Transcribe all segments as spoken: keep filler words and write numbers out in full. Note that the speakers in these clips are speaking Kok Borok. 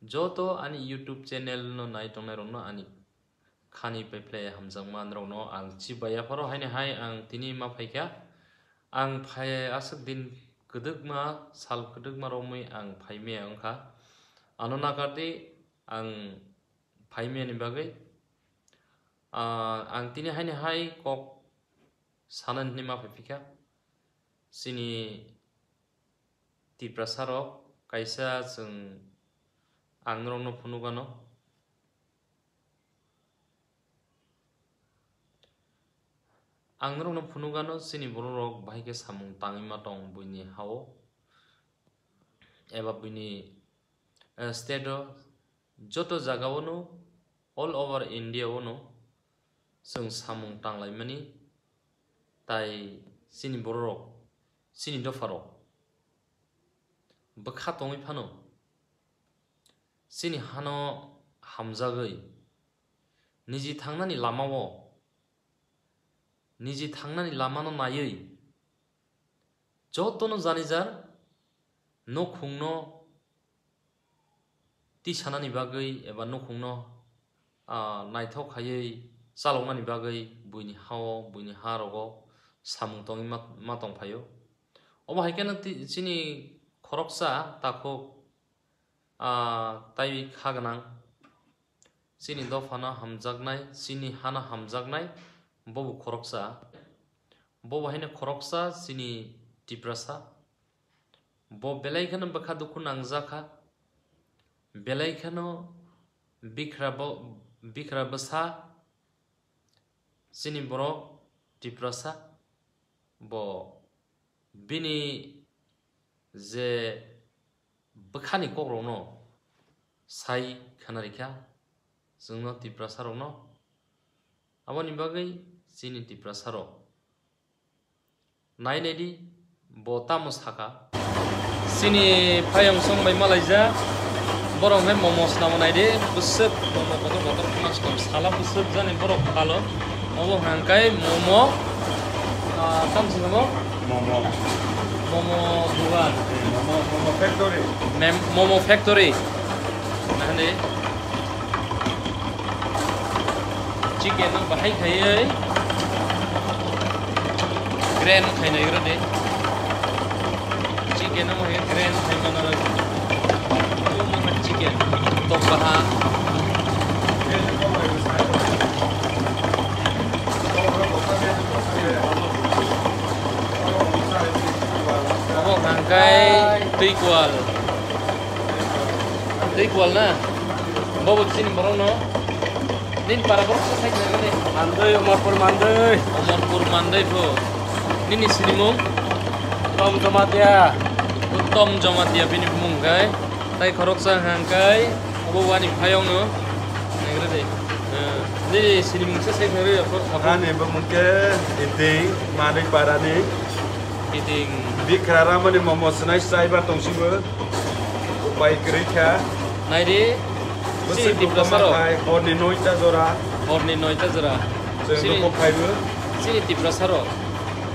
Joto ani YouTube channel no nai tongnai rokno ani khani pai phlai hamjakma norokno ang chibaiya pharo haini hai ang tini ma phaikha. Ang phai aswk din kwdwkma, sal kwdwkma romwi ang phaimaya wngkha. Ano nakardi ang phaimaya ni bagwi, ah, ang tini haini hai kok sanani hwnwi ma phaiphikha. Chini Tiprasa rok kaisa chwng, ang norokno phunukgano. Ang norokno phunukgano chini borok rok bahai khe samung tangwi ma tong buini hao eba buini, eh, state o joto jaga o no all over India o no chwng samung tanglaimani tai chini borok rok chini dopha rok bwkha tongwi phano chini hano hamjagwi niji thangnani lamao, niji thangnani lamano naiwi jotono janijar nukhungno tisanani bagwi eba nukhungno, ah, naithok khaiwi chaloknani bagwi buini hao, buini ha rogo samung tongwi ma, ma tongphaio. Obo hai kheno ti-, chini khoroksa takhuk, ah, taiwi kha gwnang. Chini dophano hamjaknai, chini hano hamjaknai, bobo khoroksa. Bobo haino khoroksa chini Tiprasa. Bo belai kheno bwkha dukhu nangjakha. Belai kheno bikra bo, bikra bwsa chini borok Tiprasa. Bo bini je bwkhani kokrokno sai khna rikha chwngno Tiprasa rokno. Aboni bagwi chini Tiprasa rok nai naidi bo tamo sakha. Chini phayong song bai malaijak borok hwnkhai momo swnamo naidi bwswk momo kotor kotor khna swkang sala bwswk jani borok phalo. Obo hwnkhai momo, ah, tamo se obo? Momo. Momo dugan. Momo, momo factory. Mem-, momo factory. Nahani chicken no bahai khaiwi grind khainai gra de. Chicken no bahai grind khai mana gra. Chicken. Tok baha. Obo hwnkhai twi kwal. Twi kwal na? Bobo chini borok no. Nini para borok sa sai khnai mani. Mandwi, Omorpur Mandwi. Omorpur Mandwi pho. Nini sinimung? Tom Jamatia. Tom Jamatia bini bumung hwnkhai. Tai khoroksa hwnkhai obo wani phayong no. Naigra de. Eh, nini sinimung se sai khnai rw ya, phor. Ani bumung khe Iting, Manwi Parani. Iting. Bikra Ramani momo swnai chaibar tongsibo. Upai kwrwi kha. Naidi, bwswk chini Tiprasa rok. Hai, horni noita jora. Horni noita jora. Chwng chini, nokho phaibo. Chini Tiprasa rok.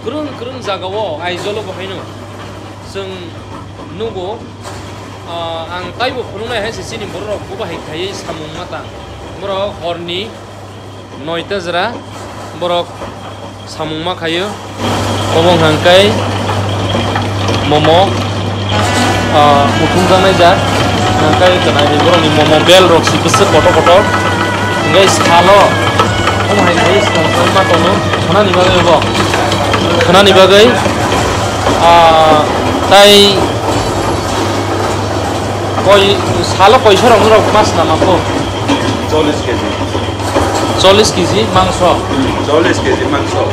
Kwrwng kwrwng jagao Aizawl o bo haino. Chwng nugo, ah, ang taibo phunuknai hai se chini borok rok bo bahai khaiwi samung ma tang. Borok horni noita jora borok samung ma khaio. Obo hwnkhai momo, ah, muthungjaknai jak. Hwnkhai kwnaidi borokni momo bel rok si bwswk kotor kotor. Hwnkhai salo omo hai khaiwi swkang swkang ma tono. Khwnani bagwi obo. Khwnani bagwi, ah, tai koi, salo koiso rok norok ma swnam kho? Chollish kg. Chollish kg mangso. Chollish kg mangso.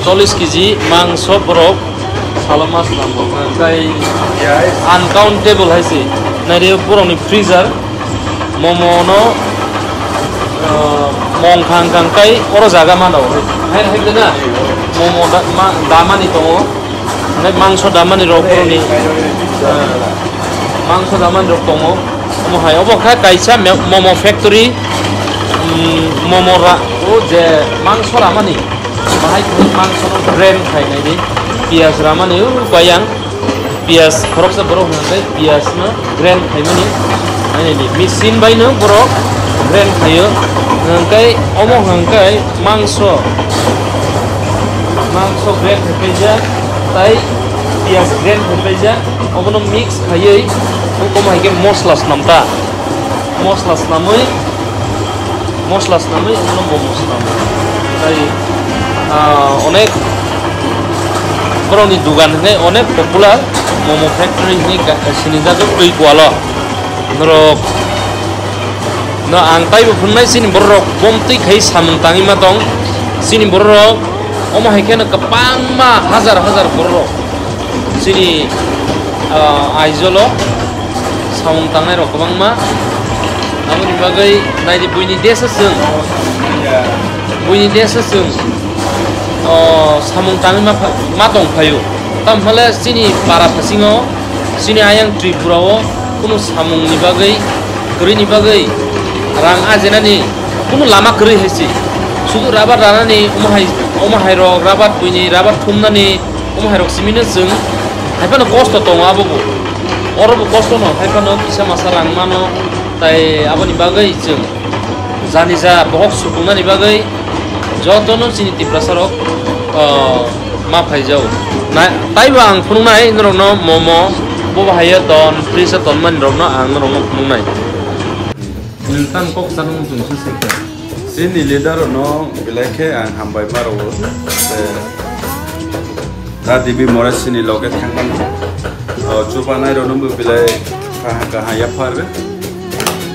Chollish kg mangso borok salo ma swnam kho. Tei yes, uncountable hai se. Naidi borokni freezer. Momo no, ah, mong khang khang kai oro jaga mano. Hai, hai na? Momo da-, ma-, damani tongo. Hwnkhai mangso damani rok boroni, ah, mangso damani rok tongo. Omo hai, obo kha kaisa me-, momo factory, mm, momo ra-, o je mangso ramani, bahai khe mangso no grind khainai di, piyaj ramani, o bayang. Piyaj khoroksa borok hwnkhai piyaj no grind khaimani. Machine bai no borok grind khaio. Hwnkhe omo hwnkhe mangso, mangso grind khaijak, tai piyaj grind khaijak, obono mix khaiwi omo hai khe mosla swnam ta. Mosla swnamwi, mosla swnamwi obono momo swnam. Tai, ah, onek borokni dugan hwnkhe onek popular momo factory hwnwi ga-, sinijak twi kualo. Norok no ang taibo phunuknai, chini bororok bomtwi khai samung tangwi ma tong. Chini bororok omo hai kheno kwbangma hajar hajar bororok chini, ah, Aizawl o samung tangnai rok kwbangma. Aboni bagwi naidi buini desa chwng, buini desa chwng, o, samung tangwi ma pha-, ma tong phaio. Tamo hwnle chini para phasingo, chini ayang Tripura o kunu samung ni bagwi, kwrwi ni bagwi rang ajenani kunu lama kwrwi hai se. Sudu rabar ranani omo hai, omo hai rok rabar buini rabar thumnani omo hai rok simino chwng hai phano kosto tongo abo bo. Oro bo kosto no hai phano kisa masa rang mano, tai aboni bagwi chwng jani ja bohok sukungnani bagwi jotono chini Tiprasa rok, ah, ma phaijao. Na, taibo ang phunuknai norokno momo, bo bahai ton, fridge o tonmani rokno ang norokno phunuknai. Nwng tamo kok chana muchung se se khe. Chini leader rokno belai khe ang hambai ma rwo. Te Da Devi Moresi ni loge thangmani. O, chubanai rokno bo belai kaham kaham yapharwi.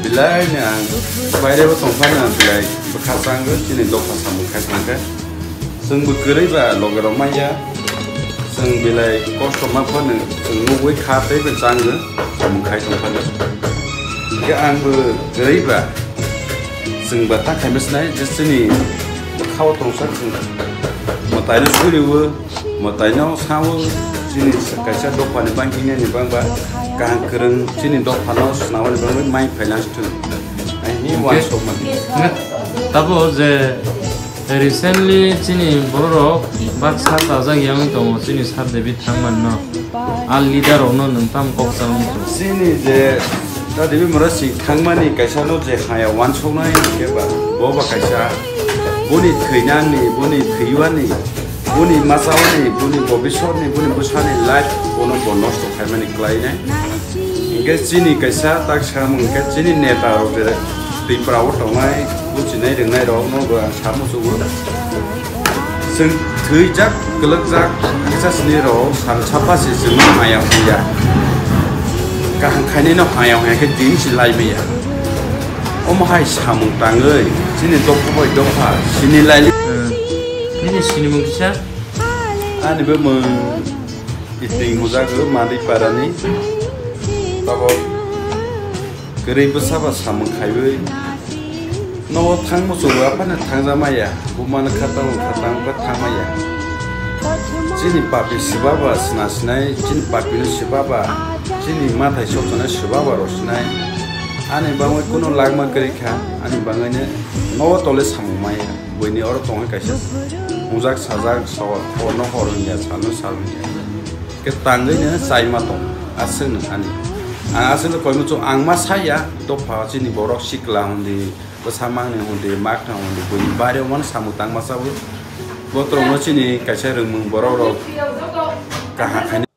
Belai ni ang baire bo tongphano ang belai bwkha changwi chini dopha samung khai thangkhe. Chwng bo kwrwi ba loge rok manya. Chwng belai kosto ma phano chwng nugwi kha tei bo changwi samung khai tongphano. Hingkhe ang bo kwrwi ba chwng ba ta khaima sinai je chini bwkha o tongsa chwng mwtaino suriwo. Mwtaino sao chini kaisa dophani bangkhinani bangba kaham kwrwng chini dophano swnamani bangwi mai phaina thung. Aini uansukmani. Tabo je recently chini borok baksa chajak yang tongo chini Sir David thangmanno. A leader rokno nwng tam kok chang muchung. Chini je Da Devi Moresi thangmani kaisa no je haya uansuknai hingke ba bo ba kaisa boni thwinani, boni thwiwani, boni machawani, boni bobiswrni, boni bwsani life bono bo nosto khaimani klainai. Hingke chini kaisa tak samung hingke chini neta rok je Tripura o tongnai, buchinai ringnai rok no bo ang samo chugo. Chwng thwijak, kwlwkjak, haksa sini rok sal sapa se chwngno haya haya. Kaham khainai no haya haya khe din si lai maya. Omo hai samung tangwi chini dopha bai dopha sini lai. Hmm. Nini sinimung kisa? Ani bwmwng Iting hwnjago Madi parani. Tabok kwrwi bwsa ba samung khaiwi nogo thang muchungo aphano thangjakmaya, bumano khatang khatang khe thangmaya. Chini papi swbaba sna sinai, chini papino swbaba, chini mathai sokchano swbaba rw sinai. Ani bagwi kunu lakma kwrwi kha, ani bagwino nogo tole samung maya. Buini oro tongwi kaisa hwnjak sajak sor, horno hor wngya, salno sal wngya. Khe tangwi no chai ma tong, aswk no ani. Ang aswk no koi muchung ang ma saya, dopha chini borok sikla hwndi, bwsa mangni hwndi, makthang hwndi, buini bari omo no samung tang ma chawi. Botrok no chini kaisa rwngmung borok rok kaham khainai.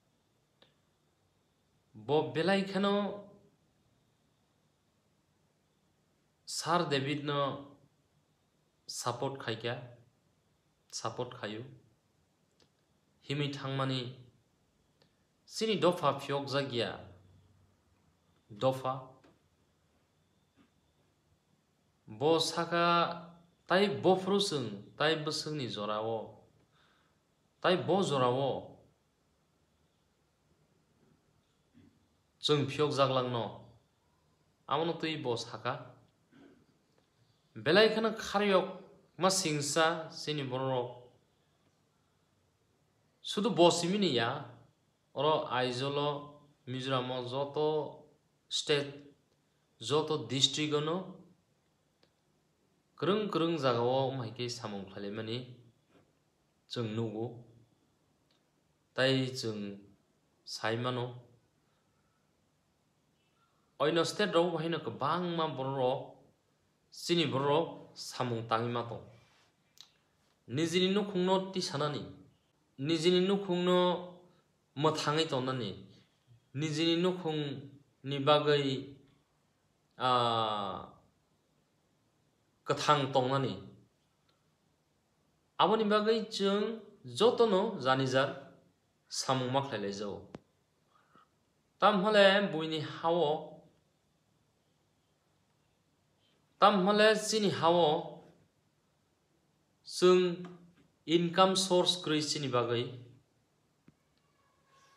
Bo belai kheno Sir David no support khaikha, support khaio. Himwi thangmani chini dopha phiyokjak ya, dopha. Bo saka tai bophuru chwng, tai bwswkni jorao, tai bo jorao chwng phiyokjaklangno. Abono twi bo saka, belai kheno khariyokma singsa chini bororok. Sudu bo simini ya, oro Aizawl o, Mizoram o, joto state, joto district o no kwrwng kwrwng jaga o wng hai khe samung khlailaimani chwng nugo, tai chwng sai mano. Oino state rok bo haino kwbangma borok rok, chini borok rok samung tangwi ma tong. Nijini nukhungno tisanani, nijini nukhungno mwthangwi tongnani, nijini nukhungni bagwi, ah, kwthang tongnani. Aboni bagwi chwng jotono jani jar samung ma khlai lai jago. Tamhole buini hao, tamhole chini hao chwng income source kwrwi chini bagwi,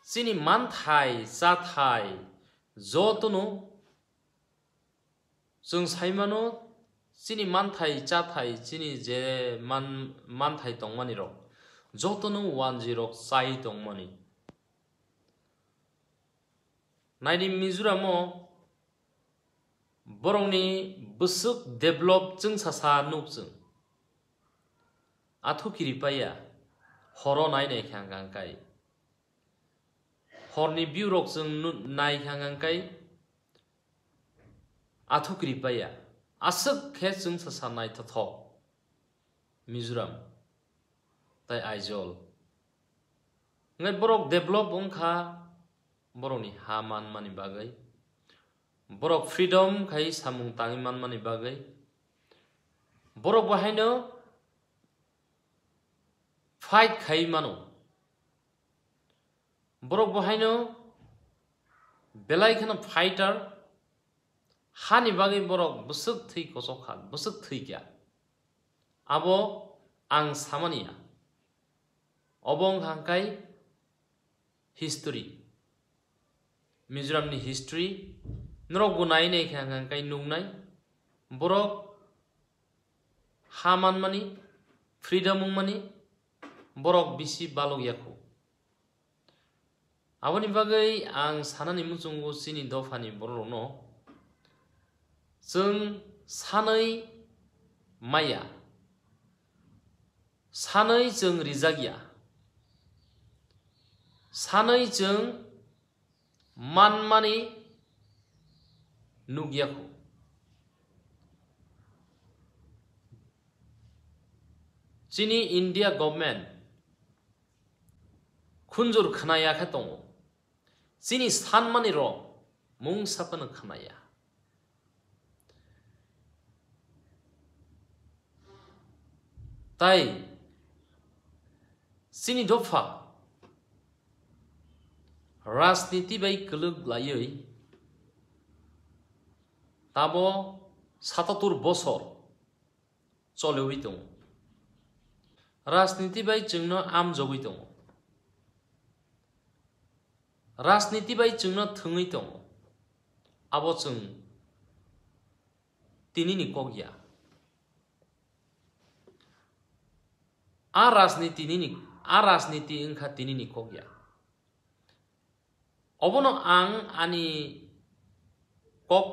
chini manthai chathai jotono chwng sai mano, chini manthai chathai, chini je man-, manthai tongmani rok jotono wanjwi rok chai tongmani. Naidi Mizoram o borokni bwswk develop chwng sasa nuk chwng. Athu kiri paiya, horo nai nai kha hwnkha hwnkhe. Horni view rok chwng nu-, nai kha hwnkhe athu kiri paiya. Aswk khe chwng sasa naithothok Mizoram tai Aizawl. Hwnkhe borok develop wngkha borokni ha manmani bagwi. Borok freedom khai samung tangwi manmani bagwi. Borok bo haino fight khai mano. Borok bo haino belai kheno fighter, hani bagwi borok bwswk thwi kochok kha, bwswk thwi kha. Abo ang samani ya. Obo wngkha hwnkhe history. Mizoramni history. Norok bo nai nai kha hwnkhe nuknai. Borok ha manmani, freedom wngmani, borok bisi balok yakho. Aboni bagwi ang sanani muchungo chini dophani bororokno, chwng sanwi maya, sanwi chwng rijak ya, sanwi chwng manmani nukya kho. Chini India government khunjur khna ya khe tongo. Chini sanmani rok mungsa phano khna ya. Tai chini dopha rajniti bai kwlwk laiwi tabo satatur bosor choliwi tongo. Rajniti bai chwngno amjogwi tongo. Rajniti bai chwngno thwngwi tongo. Abo chwng tinini kok ya. A rajniti nini, a rajniti wngkha tinini kok ya. Obono ang ani kok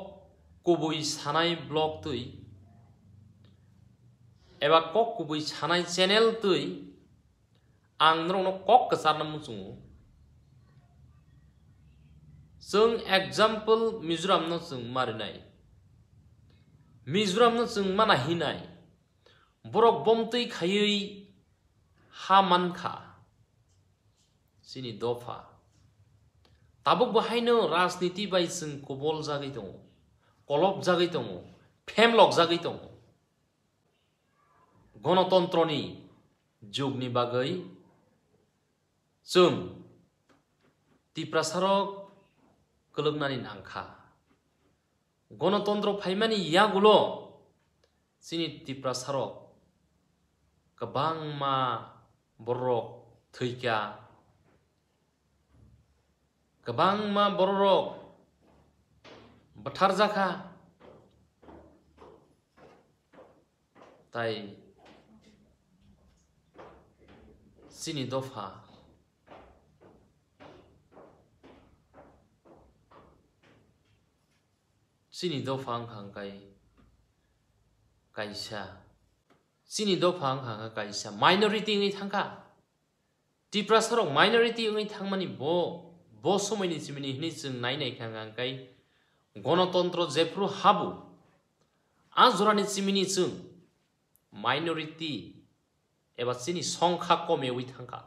kubui sanai blog twi eba kok kubui sanai channel twi ang norokno kok kwcharna muchungo. Chwng example Mizoramno chwng marinai. Mizoramno chwng mana hinai. Borok bomtwi khaiwi ha mankha. Chini dopha. Tabuk bo haino rajniti bai chwng kobol jagwi tongo, kolop jagwi tongo, phemlok jagwi tongo. Gonotontroni jugni bagwi chwng Tiprasarok kwlwknani nangkha. Gonotontro phaimani yagulo chini Tiprasarok kwbangma bororok thwikha, kwbangma bororok bwtharjakha, tai chini dopha, chini dopha wngkha hwnkhe kaisa, chini dopha wngkha hwnkhe kaisa minority wngwi thangkha. Tiprasarok minority wngwi thangmani bo, bo somoini chimini hinwi chwng nai nai kha hwnkhe Gonotontro jephru habu, a jorani chimini chwng minority eba chini songkha komewi thangkha.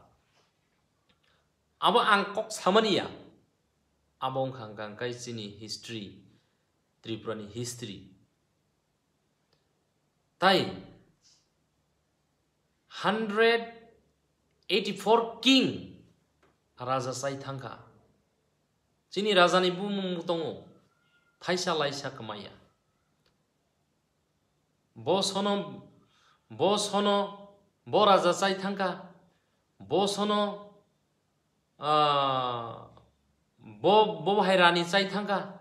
Abo ang kok samani ya, abo wngkha hwnka hwnkhe chini history, Tripurani history. Tai hundred eighty-four king raja chai thangkha. Chini rajani bumung tongo, thaisa laisa kwmaya. Bo sono, bo sono, bo raja chai thangkha. Bo sono, ah, bo, bo hai rani chai thangkha.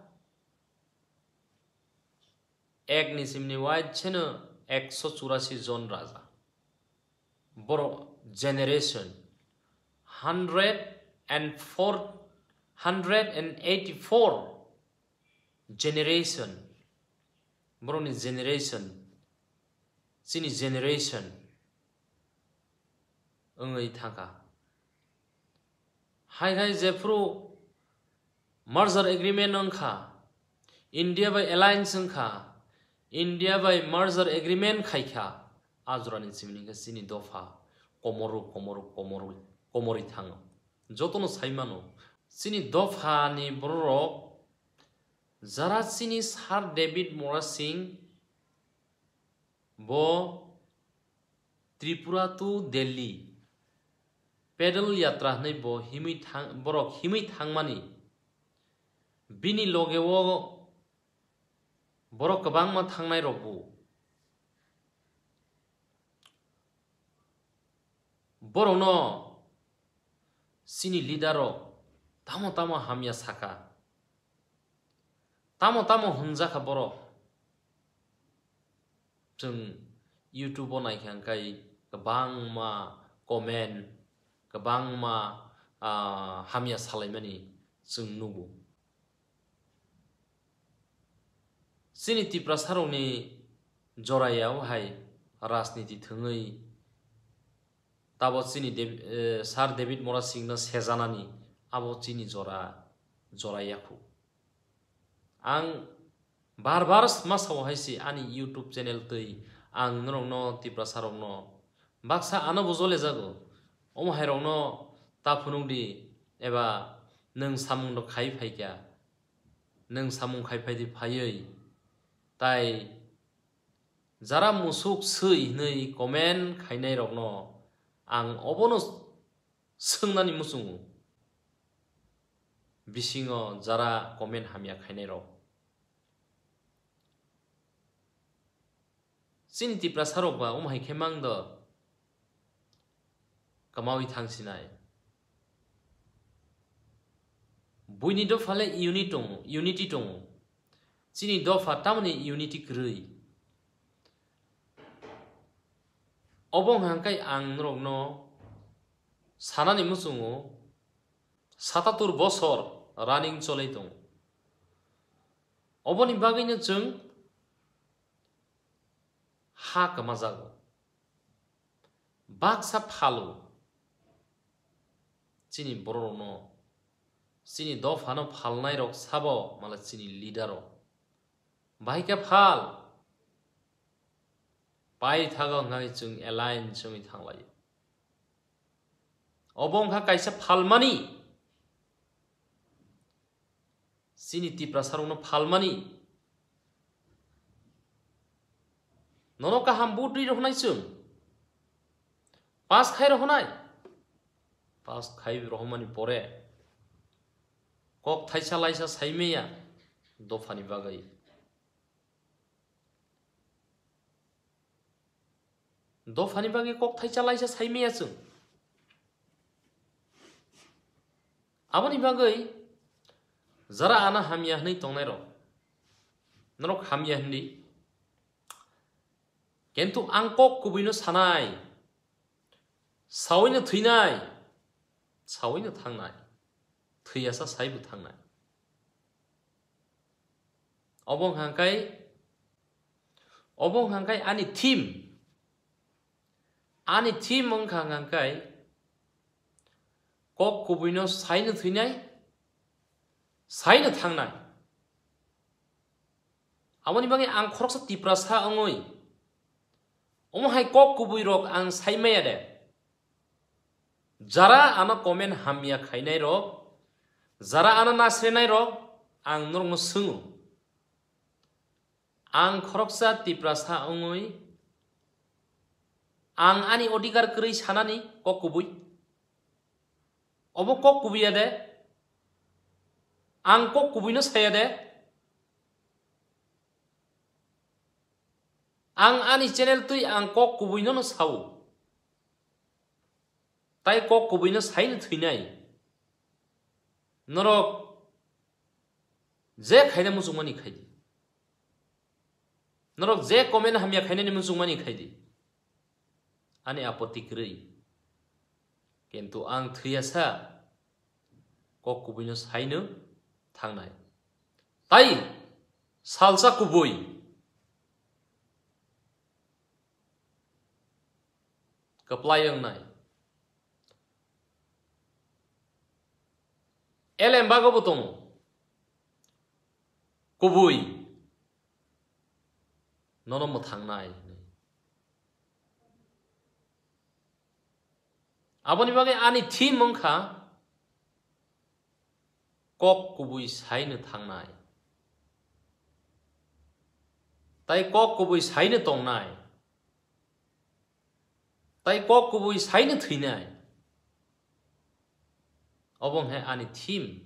Ek ni simni wai cheno ekso churasi jon raja. Borok generation hundred and four, hundred and eighty-four generation. Borokni generation, chini generation wngwi thangkha. Hai hai jephru merger agreement wngkha, India bai alliance wngkha, India bai merger agreement khaikha, a jorani chimini khe chini dopha komoru, komoru, komoru, komorwi thango. Jotono sai mano, chini dophani bororok jara chini Sir David Murasing bo Tripura to Delhi pedal yatra hwnwi bo himwi thang-, borok himwi thangmani. Bini loge o borok kwbangma thangnai rok bo. Borokno chini leader rok tamo tamo hamya saka, tamo tamo hwnjakha borok. Chwng YouTube o naikha hwnkhe kwbangma comment, kwbangma, ah, hamya salaimani chwng nugo. Chini Tiprasarokni jorayao hai rajniti thwngwi tabo chini Dev-, eh, Sir David Murasingno sejanani abo chini jora, jora yakhu. Ang bar bar ma sao hai se ani YouTube channel twi ang norokno Tiprasarokno baksa ano bo jolejago. Omo hairokno ta phunukdi eba nwng samung rok khai phaikha. Nwng samung khai phaidi phaiwi tai jara musuk swi hwnwi comment khainai rokno ang obono swngnani muchungo. Bisingo jara comment hamya khainai rok. Chini Tiprasa rok ba omo hai khe mang do kwmawi thang sinai. Buini dopha le unit tongo, unity tongo. Chini dopha tamoni unity kwrwi. Obo hwnkha khe ang norokno sanani muchungo satatur bosor running cholai tongo. Oboni bagwino chwng ha kwmajago. Baksa phalo chini bororokno, chini dophano phalnairok sabo mala chini leader rok. Bahai khe phal pai thago hwnkhai chwng alliance wngwi thanglaio. Obo wngkha kaisa phalmani. Chini Tiprasarokno phalmani. Nono kaham vote rwi rohonai chwng. Pass khai rohonai. Pass khai rohomani pore kok thaisa laisa saimaya dophani bagwi. Dophani bagwi kok thaisa laisa saimaya chwng. Aboni bagwi jara ano hamya hwnwi tongnairok, norok hamya hwndi. Kintu ang kok kubuino sanai, sawino thwinai, sawino thangnai, thwiyasa saibo thangnai. Obo hwnkhai, obo hwnkhai ani theme, ani theme wngkha hwnkhai kok kubuino saino thwinai, saino thangnai. Aboni bagwi ang khoroksa Tiprasa wngwi omo hai kok kubui rok ang sai maya de. Jara ano comment hamya khainai rok, jara ano nasrenai rok, ang norokno swngo. Ang khoroksa Tiprasa wngwi ang ani odhikar kwrwi sanani kok kubui. Obo kok kubui ya de. Ang kok kubuino saya de. Ang ani channel twi ang kok kubuino no sao. Tai kok kubuino saino thwinai. Norok je khaina muchungmani khaidi. Norok je comment hamya khainani muchungmani khaidi. Ani apoti kwrwi. Kintu ang thwiyasa kok kubuino saino thangnai. Tai salsa kubui kwplai wngnai. Elem bago bo tongo. Kubui. Nono mwthangnai. Aboni bagwi ani theme wngkha kok kubui saino thangnai. Tai kok kubui saino tongnai. Tai kok kubui saino thwinai. Obo wngkha ani theme.